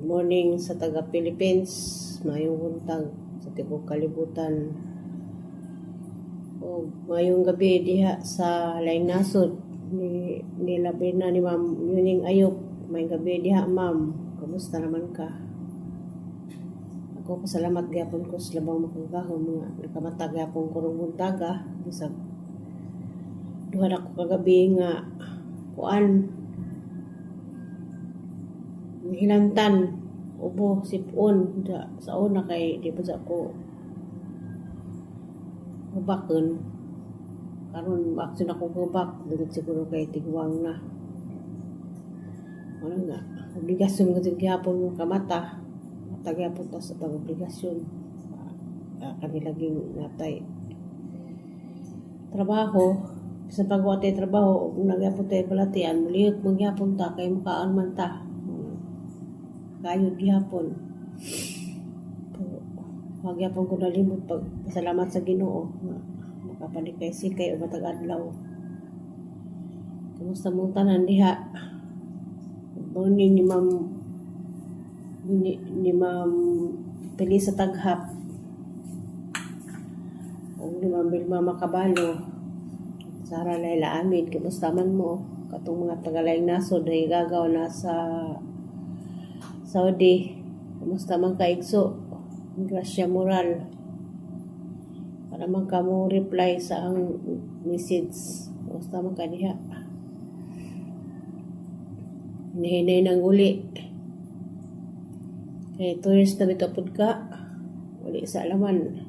Morning sa taga Philippines, maayong buntag sa tibuok kalibutan. O maayong gabi diha sa laing nasod ni nilabi na ni Ma'am Yuning Ayop. Maayong gabi diha, Ma'am. Kamusta naman ka? Ako, pasalamat gyapon ko sa Labang Makagagahom nga nakamata gyapon ko rong buntaga bisag duha na ko kagabi nga kuan, hilantan, ubo, sipon da, sa una kay di pa sa ko hubakon. Karon action ako hubak tungod siguro kay tiguang na. Ano nga, obligasyon ko gyapon mo kamata. Mata gyapon ta sa tag obligasyon. Kani laging natay trabaho, bisan pag wa tay trabaho, ug nagyapon tay balatian, mulihok man gyapon ta kay mukaon man ta. Kayod gihapon. Pero wa gyapon ko nalimot pag pasalamat sa Ginoo nga makapanikay-sikay og matag adlaw. Kumusta mong tanan diha? Good morning ni Ma'am ni Ma'am Felisa Taghap ug ni Ma'am Vilma Makabalo. Sara Laila Amin, kumusta man mo? Katong mga taga-laing nasod ay gagaw na sa Saudi. Kumusta man ka, Igso? Gracia Moral. Para man ka mo reply sa ang message. Kumusta man ka diha? Hinahinay ng uli. Kay 2 years na bitaw pud ka. Uli sa alaman.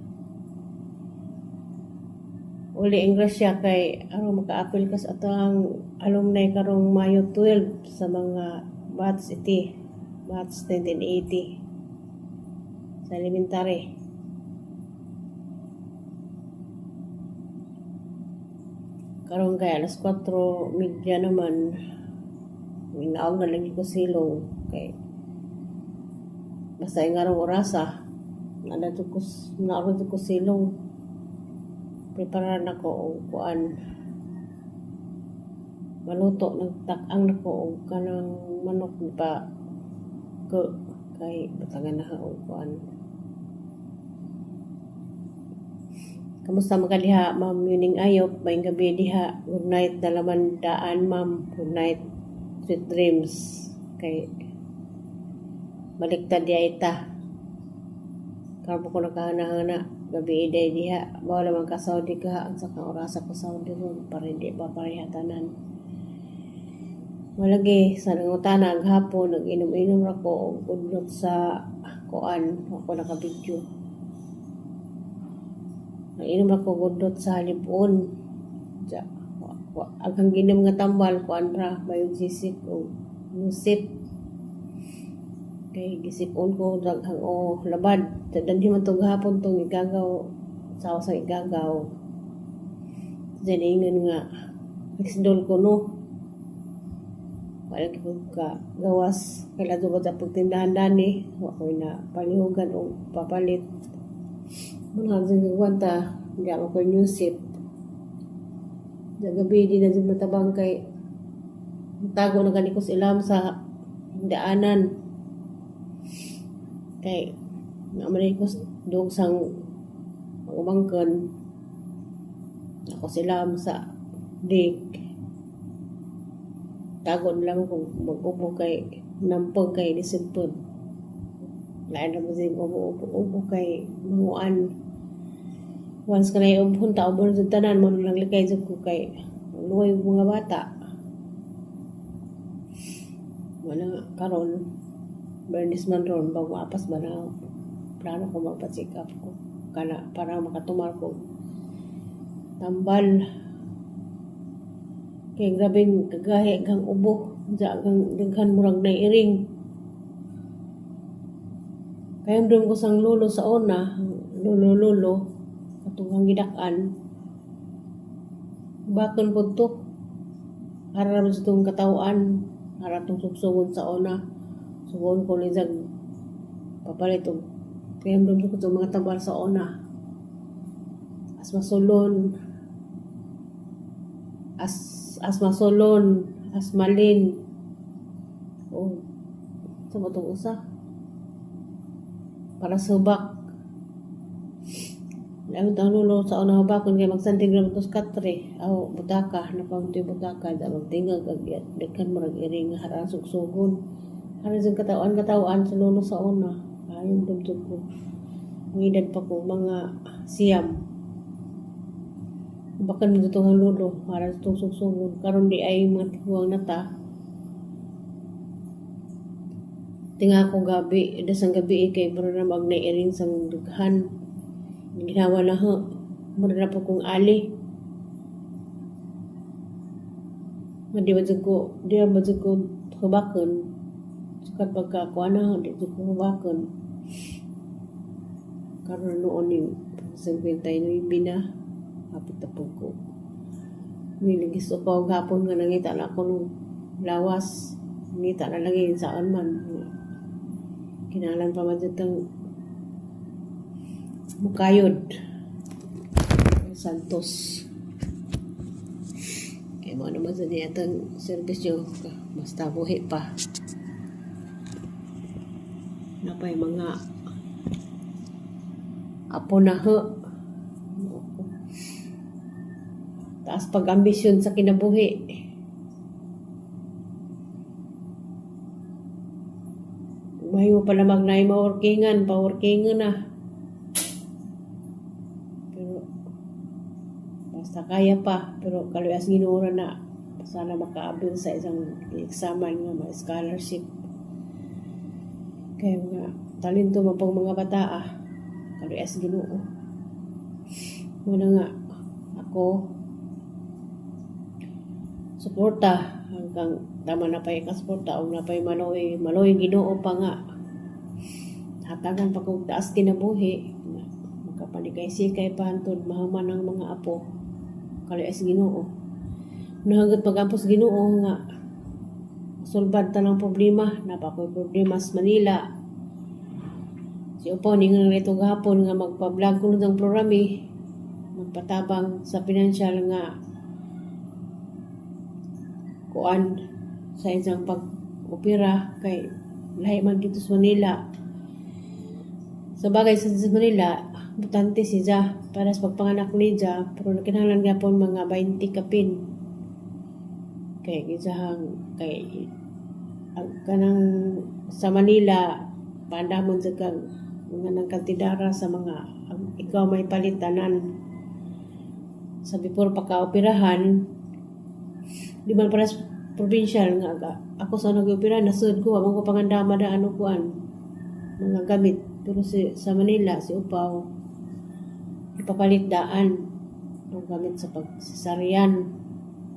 Uli ang grasya kay aron maka-apil ka sa atong alumni karong Mayo 12 sa mga batch iti. Batch 1980 sa elementary. Karon kay alas 4:30 naman, minaog na lagi ko silong kay basta ngarong orasa na ko naog ko silong, preparar na ko og kuan, maluto, nagtak-ang na ko og kanang manok pa ko kay batangan na og kuan. Kamusta man ka diha, Ma'am Yuning Ayop? Maayong gabi diha. Good night na laman daan, Ma'am. Good night. Sweet dreams. Kay baliktad diha ita. Karon ko nakahana-hana. Gabi iday diha. Bawal man ka Saudi ka. Ang sakang orasa ko Saudi ron. Para hindi pa pareha tanan. Malagi sa nangutana hapon, nag-inom-inom ra ko og udlot sa kuan, ako naka-video. Nag-inom ra ko og udlot sa Halibon. Ja, aghang ginom nga tambal kuan ra, Biogesic og Nusip. Kay gisip-on ko daghang o labad. Danhi man to gahapon tong igagaw, sawa sa igagaw. Diyan ingon nga Rexdol ko no. Wala gyud ka gawas kay ladto ba sa pagtindahan dani, wa koy na palihugan og papalit. Muna sa gwanta, hindi ako koy newsip. Sa gabi di na jud matabang kay tago na gani ko sa ilam sa daanan. Kay naa man ko dug sang pag-umangkon ako sila sa dik. Tago na lang kung mag-ubo kay nampog kay lisod. Lain na mo din ubo-ubo kay manguan. Once ka na ubhon ta, ubon sa tanan mo nang likay jud ko kay luoy mga bata. Wala nga karon Bernis man ron bago apas ba na plano ko magpa-check up ko kana para makatumar ko tambal kay grabeng kagahi gang ubo ja gang daghan murag nairing. Kaya dum ko sang lulo sa una, lulo lulo katong ang gidak-an bakon pud to para sa tong katawhan, para tong sugsugon sa una. Sugon ko ni jag papalit og kaya dum ko itong mga tambal sa una. Asmasolon, asmasolon, asmalin, o sa ba tong usa? Para subak. Lain ang lolo sa una bakon kay magsandig ra tos katre. Aw butaka na pa butaka da magtingag ag daghan murag iring nga harang sugsugon. Haron sa katawan katawan sa lolo sa una. Ayon dugtog ko. Ang edad pa ko mga 9. Bakan mo itong lolo para sa itong sugsugon. Karon di ay mga tiguang na ta. Tinga ko gabi, dasang gabi kay mura na mag nairing sang dughan. Ginawa na ho. Mura na po kong ali. Nga di ba ko, di ba ko hubakon. Sukat pagka kuha na, di ko hubakon. Karon noon yung 59 na. Hapit na po ko. May nagisto pa og hapon nga nangita na ako nung lawas. Nangita na lagi saan man. Kinahanglan pa man dyan mukayod. Santos. Kaya mo naman sa niya itong servisyo. Basta buhi pa. Napay mga apo na ho. Taas pag-ambisyon sa kinabuhi. Mahimo pala magnay ma-workingan, pa-workingan na. Pero basta kaya pa, pero kaluyas Ginoo na sana makaabil sa isang examen nga ma scholarship. Kaya mga talento man pong mga bata ah. Kaluyas Ginoo. Muna nga ako suporta hanggang tama na pa ikasuporta o na pa'y maloy maloy Ginoo pa nga hatagan pa kog taas kinabuhi makapanikay-sikay pa hantod mahuman ang mga apo kaluyas Ginoo. Nahagot pag-ampos Ginoo nga sulbad tanang problema na pa ko'y problema sa Manila. Si Upo ningon nito gahapon nga magpa-vlog kuno ng programi magpatabang sa financial nga kuan sa isang pag-opera kay lahi man dito sa Manila. Sa bagay sa Manila, butante si Ja para sa pagpanganak ni Ja, pero kinahanglan gyapon mga 20 kapin. Kay gisahang kay ang kanang sa Manila pandamon sa kang mga nang kantidara sa mga ang, ikaw may palitanan sa before pagka-operahan. Di man para sa provincial nga ako sa nag-opera nasud ko among ko pangandama da ano kuan mga gamit, pero si sa Manila si Upaw ipapalit daan ang gamit sa pag-cesarean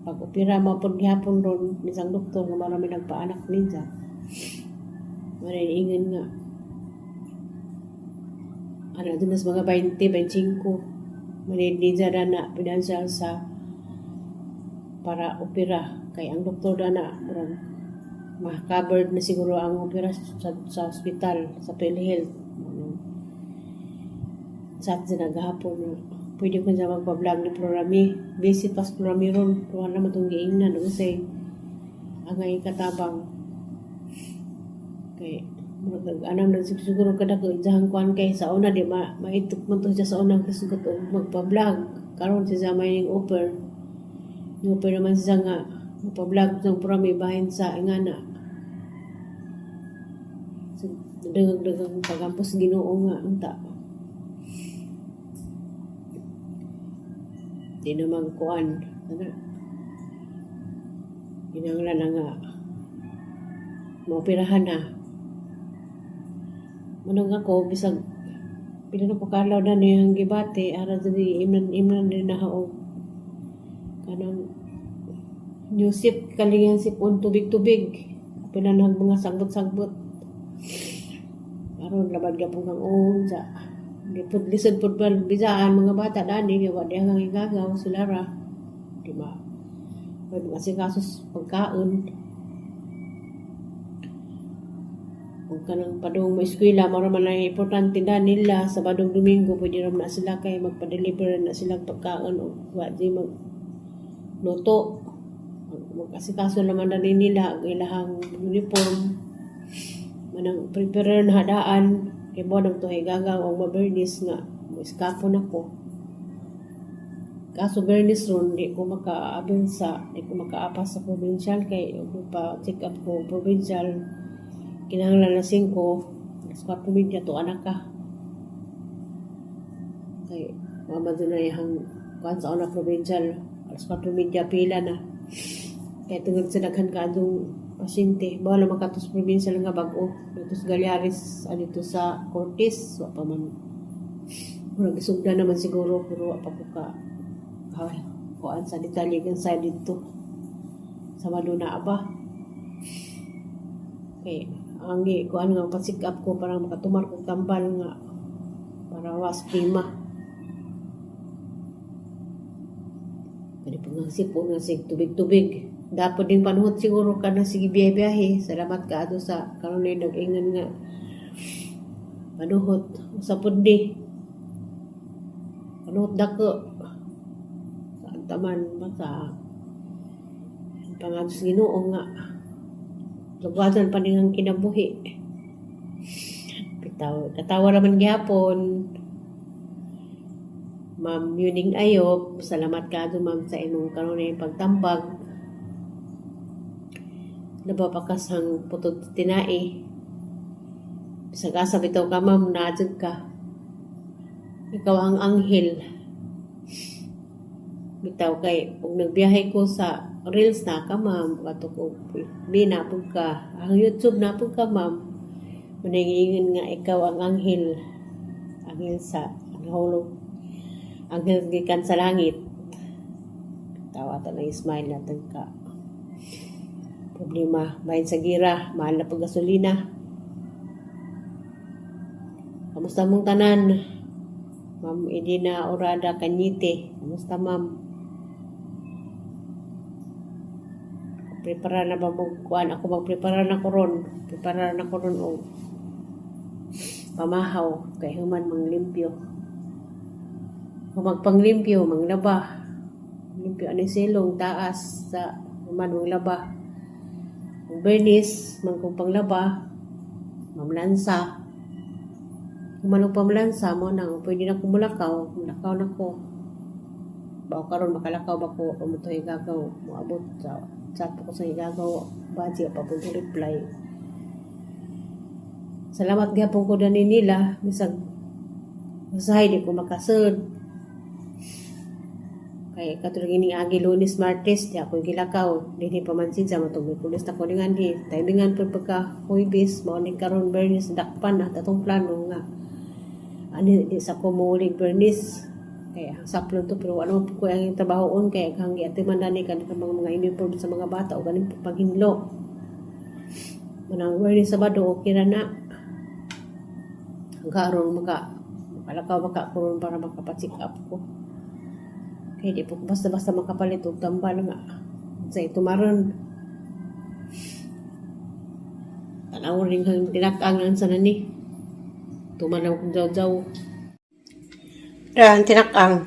pag-opera mo pud gihapon ron isang doktor nga marami nagpaanak ninja. Wala ingon nga ano dun sa mga 20, 25 manid ninja na financial sa para opera kay ang doktor dana murag ma-covered na siguro ang opera sa ospital sa PhilHealth. Ano, sa atin naghapon pwede ko siya magpa-vlog ni programi busy pas programi ron tuwa naman itong giingnan kasi ang ay katabang kay murag anam na siguro kada ko ijahang kuan kay sa una di ma maitok man to siya sa una kasugot og magpa-vlog. Karon siya may ning offer. Offer naman siya nga magpa-vlog ng programi bahin sa ingana. So, dagag-dagang pagampos Ginoo nga unta. Di na magkuan. Ano? Kinahanglan na nga maoperahan na. Manong ako, bisag pila na ko kalaw na niyang gibati, ara diri imnan imnan din na og kanang new sip kalingan sipon tubig-tubig. Pila na mga sagbot-sagbot. Aron labad gyapon kang unsa. Di pud lisod pud pa bisaan mga bata dani kay wa di ang igagaw sila ra. Di ba? May mga asikaso pagkaon. Kung kanang padung mo eskwela, mao ra man ay importante na nila sa badong Domingo pwede ra na sila kay magpa-deliver na sila pagkaon o wa di mag luto. Mag-asikaso naman na nila ang ilahang uniform. Manang prepare na hadaan. Kay mo nang to gagaw og mabernis nga mo-eskapo na ko. Kaso bernis ron di ko makaabil sa, di ko makaapas sa provincial kay pa check up ko provincial kinahanglan alas 5, alas 4:30 to anak ka. Kay mama dunay hang kuan sa una provincial alas 4:30 pila na. Kay tungod sa daghan kaadtong pasyente, bawal makaadto sa provincial nga bag-o dito sa Gallares, dito sa Cortes, wa pa man murag isugda naman siguro pero wa pa ko ka kuan sa detalye kan sa didto sa Madonna ba. Kay ang gi kuan nga pa-check up ko para makatumar kog tambal nga para was prima. Kani pag sipon nga sig tubig-tubig. Dapat din panuhot siguro ka na sige biyahe-biyahe. Salamat ka ato sa karon ay nag-ingon nga panuhot sa puddi. Panuhot dako. Sa taman basta pangadto sa Ginoo nga lugwadan pa ning ang kinabuhi. Bitaw, katawa raman gihapon. Ma'am Yuning Ayop, salamat kaadto ma'am sa imong karon ay pagtambag. Labaw pa ka sang putod tinai. Bisag asa bitaw ka ma'am, naa jud ka. Ikaw ang anghel. Bitaw kay ug nagbiyahe ko sa Reels na ka ma'am, kato ko B na pud ka. Ang YouTube na pud ka ma'am. Mangingon nga ikaw ang anghel. Anghel sa nahulog. Anghel gikan sa langit. Tawa ta na smile natin ka. Problema, bahin sa gira, mahal na pag gasolina. Kamusta mong tanan? Ma'am Edina Orada Cañete. Kamusta ma'am? Prepara na ba mo kuan? Ako magprepara na ko ron. Prepara na ko ron og pamahaw kay human manglimpyo. Kung magpanglimpyo, manglaba. Limpyo ani silong taas sa human manglaba. Kung bernis, man kung panglaba, mamlansa. Kung manong pamlansa mo nang pwede na ko mulakaw, mulakaw na ko. Bawo karon makalakaw ba ko ako mo to higagaw, moabot sa chat ko sa higagaw, budget pa po reply. Salamat gyapon ko dani nila, bisag usahay di ko makasud. Kay katulad ining agi Lunes, Martes, di ako gilakaw. Dinhi pa man sa matong Miyerkules na ko ningan di. Timingan pud pagka Huwebes, mao ning karon Bernis dakpan na tatong plano nga. Ani di sa ko muulig Bernis. Kay ang saplon to pero ano po ko ang trabahoon kay ang giatiman dani kan mga uniform sa mga bata o ganing paghinlo. Manang Bernis Sabado okay ra na. Ang karon makalakaw baka karon para makapacheck up ko. Kaya di po basta-basta makapalit og tambal nga sa itumaron. Tanaw rin kang tinakang ang sa nani. Tumanaw kong jaw-jaw. Ang tinakang.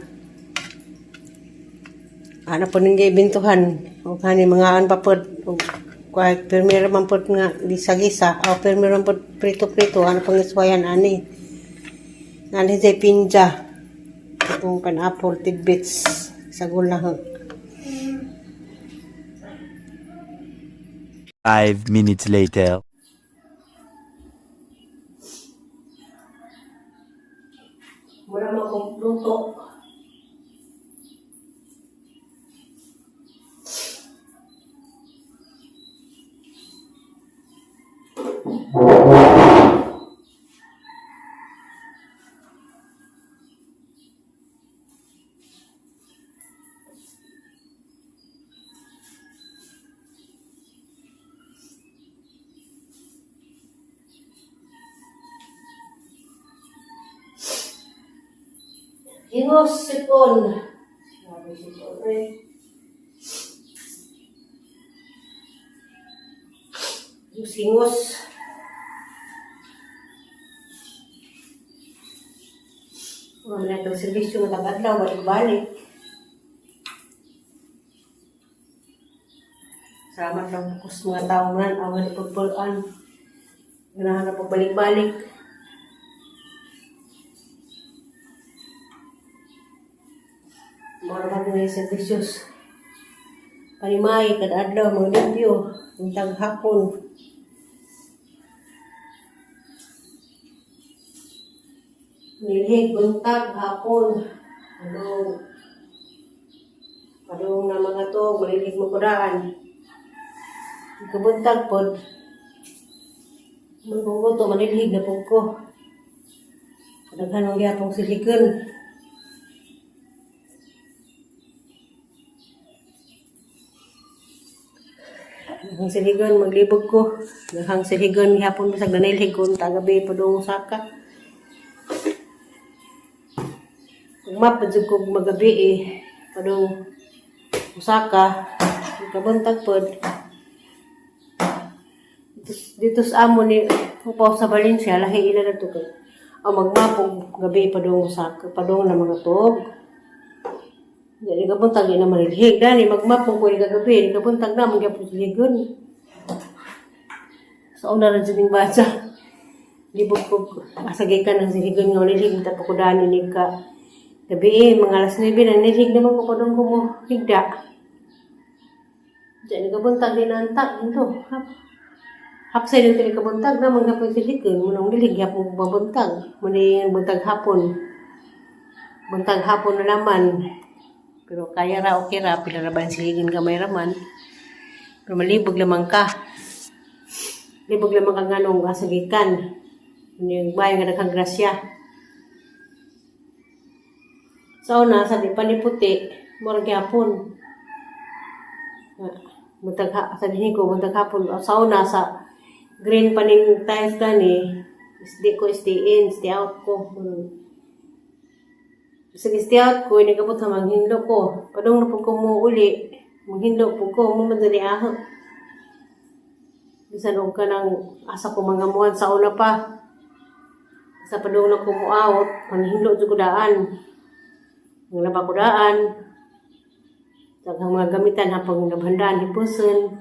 Ano po nang gibintuhan. O kani mga an pa pod. O kahit pirmira man pod nga gisa-gisa. O pirmira man pod prito-prito. Ano pang iswayan ani. Nani sa pinja. Itong pineapple tidbits. Sa gula. 5 minutes later. Wala man kong luto. Hingos sipon. Grabe sipon eh. Hingos. Wala na itong servisyo nga tagadlaw, balik-balik. Salamat lang po sa mga tao man, ang ipagpulaan. Ganahan na pagbalik-balik. Mura ba ni serbisyos. Panimay, kada adlaw, mga limpyo, buntag hapon. Nilhig, buntag, hapon. Padung, padung na mga to, malilhig mo kudaan. Kabuntag pod, Maguguto, manilhig na po ko. Daghan ang gyapong siligon. Ang siligon, maglibog ko. Daghang siligon, gihapon bisag nanilhig ko tagabi padung Osaka. Ugma pa jud ko magabi eh. Padung Osaka, kabuntag pod. Dito sa amo ni upaw sa Valencia, lahi ila na to kay. Ang magmapog gabi padung Osaka, padung na mga tuog. Di ka buntag di na manilhig dani magmapog ko ni kagabi, di ka buntag na magyapon siligon. Sa una ra jud ning basa. Libog ko asa gikan ang siligon nga manilhig ta pa ko dani ni ka gabi eh, mga alas 9 na nilhig naman ko padung ko mo higda. Di ka buntag di na anta dito. Hap. Hapsay din tili kabuntag na mga hapon siligon mo nang nilhig hapon babuntag. Muna yung buntag hapon. Buntag hapon na naman. Pero kaya ra, okay ra, pila ra ba ang siligin gamay raman. Pero malibog lamang ka. Libog lamang ka nganong asagikan. Ano yung bahay nga daghang grasya. Sa una, sa di pa ni puti, murag gyapon. Buntag ha, sa dinhi ko, buntag hapon. Sa una, sa green pa ning tiles gani, di ko stay in, stay out ko. Sige, stay out ko, inigabot ha, manghinlo ko. Padung na po ko mo uli, manghinlo po ko, mo madali aho. Bisan og ka ng asa ko mga muhan sa una pa. Sa padung na ko mo out, manghilo jud ko daan. Ang laba ko daan. Daghang mga gamitan hapang nabhandaan hipuson.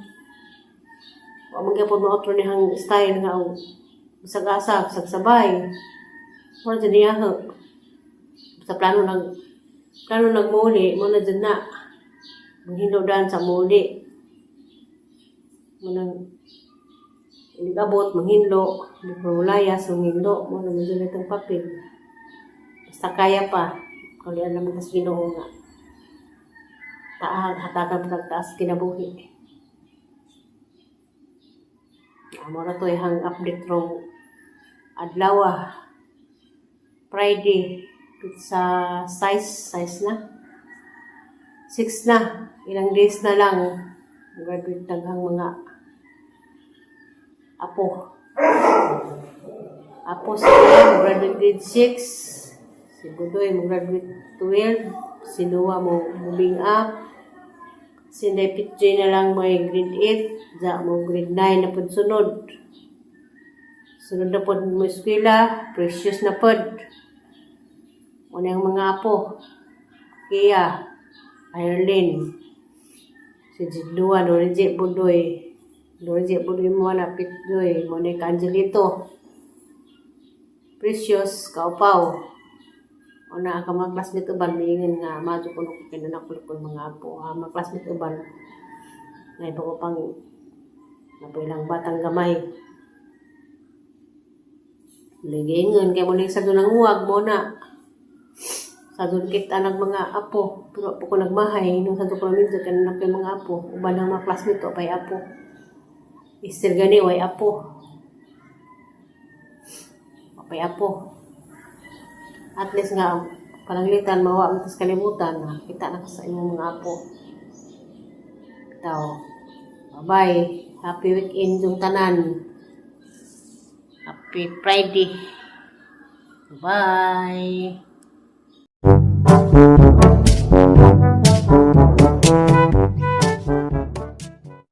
Wa man gyapon mo-outro nihang style nga og bisag asa, bisag sabay. Wala jud niya. Sa plano nagmuli mo na jud na. Manghilo daan sa muli. Manang iligabot, manghinlo, di ko layas, manghinlo, mo na medyo itong papel. Basta kaya pa, kulian naman tas Ginoo nga. Taag, hatagan pa taas kinabuhi. Amo ra to ihang update rong adlaw, Friday, sa size, size na. 6 na, ilang days na lang. Graduate daghang mga apo. Apo si Kuya, mo-graduate grade 6. Si Budoy, mo-graduate 12. Si Noah, mo moving up. Si Inday Pitjoy na lang may grade 8. Za mo grade 9 na pud sunod. Sunod na pud mo eskwela. Precious na pud. Una ang mga apo. Kia, Irene, si Jidua, Lorije Budoy. Lorije Budoy mo na Pitjoy, mo ni Angelito. Precious, Kaupaw. Una ka mga classmate uban, miingon nga, madyo ko nung kinanak ko mga apo. Ha, mga classmate uban. Nga iba ko pang napilang batang gamay. Ligingon, kaya mo na sa doon ang huwag mo na. Sa doon kita nag mga apo. Pero po ko nagmahay, nung sa doon ko namin, kaya na mga apo. Uban ang mga classmate ko, pay apo. Isir gani, way apo. Pay apo. At least nga, pananglitan, mawa mo tas kalimutan, nakita na ka sa imong mga apo. Bitaw. Bye-bye. Happy weekend yung tanan. Happy Friday. Bye.